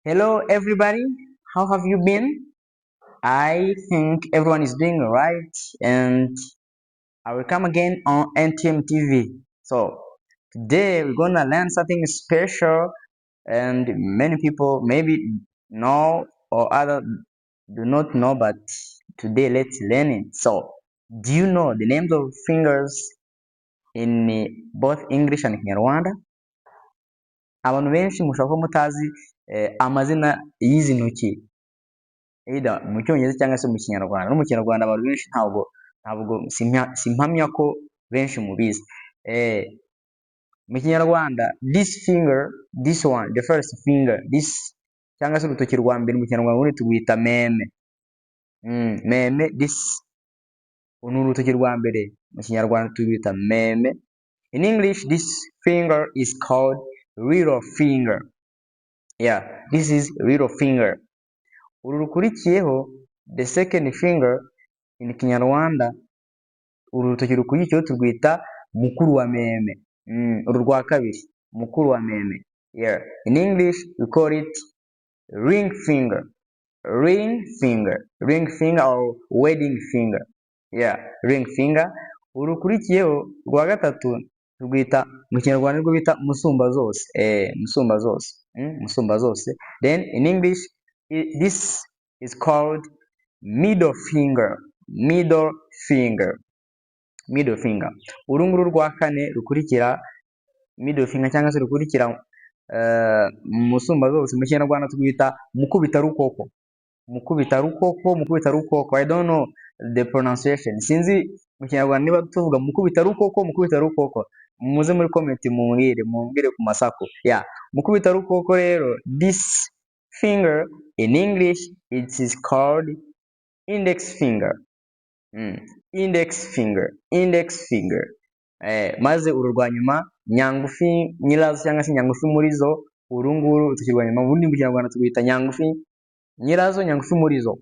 Hello everybody, how have you been? I think everyone is doing alright and I will come again on NTM TV. So today we're gonna learn something special and many people maybe know or other do not know, but today let's learn it. So do you know the names of fingers in both English and Kinyarwanda? Abantu benshi mushobora kuba mutazi amazina y'izi ntoki, either mu Cyongereza cyangwa se mu Kinyarwanda. No mu Kinyarwanda abantu benshi ntabwo simpamya ko benshi mubizi. Mu Kinyarwanda, this finger, this one, the first finger, this, cyangwa se urutoki rwa mbere, mu Kinyarwanda ubundi turwita meme. Meme, this, uru ni urutoki rwa mbere, mu Kinyarwanda turwita meme. In English, this finger is called little finger. Yeah, this is little finger. Uru rukurikiyeho, the second finger in Kinyarwanda, uru rutoki rukurikiyeho turwita mukuru wa meme. Uru rwa kabiri, mukuru wa meme. Yeah, in English we call it ring finger, ring finger, ring finger or wedding finger. Yeah, ring finger. Uru rukurikiyeho rwa gatatu turwita mu Kinyarwanda nirwo bita musumbazose. Musumbazose. Musumbazose. Then in English this is called middle finger, middle finger, middle finger. Uru nguru rwa kane rukurikira middle finger cyangwa se rukurikira musumbazose, mu Kinyarwanda turwita mukubitarukoko, mukubitarukoko, mukubitarukoko. I don't know the pronunciation, sinzi mu Kinyarwanda niba tuvuga mukubitarukoko, mukubitarukoko. Muze muri comment mumbwire ku masaku ya mukubitarukoko. Rero this finger, in English it is called index finger. Index finger, index finger. Maze uru rwa nyuma, nyangufi nyirazo cyangwa se nyangufi muri zo, uru nguru urutoki rwa nyuma ubundi mu Kinyarwanda turwita nyangufi nyirazo, nyangufi muri zo.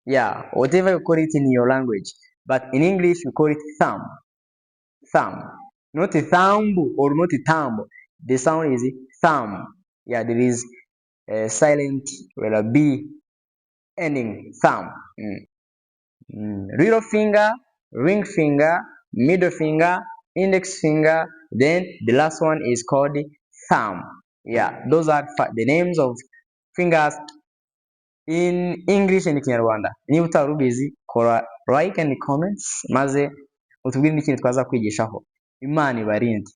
Yeah, whatever you call it in your language, but in English we call it thumb, thumb, not thumb or not thumb. The sound is thumb. Yeah, there is a silent letter B ending, thumb. Little finger, ring finger, middle finger, index finger, then the last one is called thumb. Yeah, those are the names of fingers in English and Kinyarwanda. Niba utari ubizi, kora like and comments maze utubwire n'ikindi twaza kwigishaho. Imana ibarinde.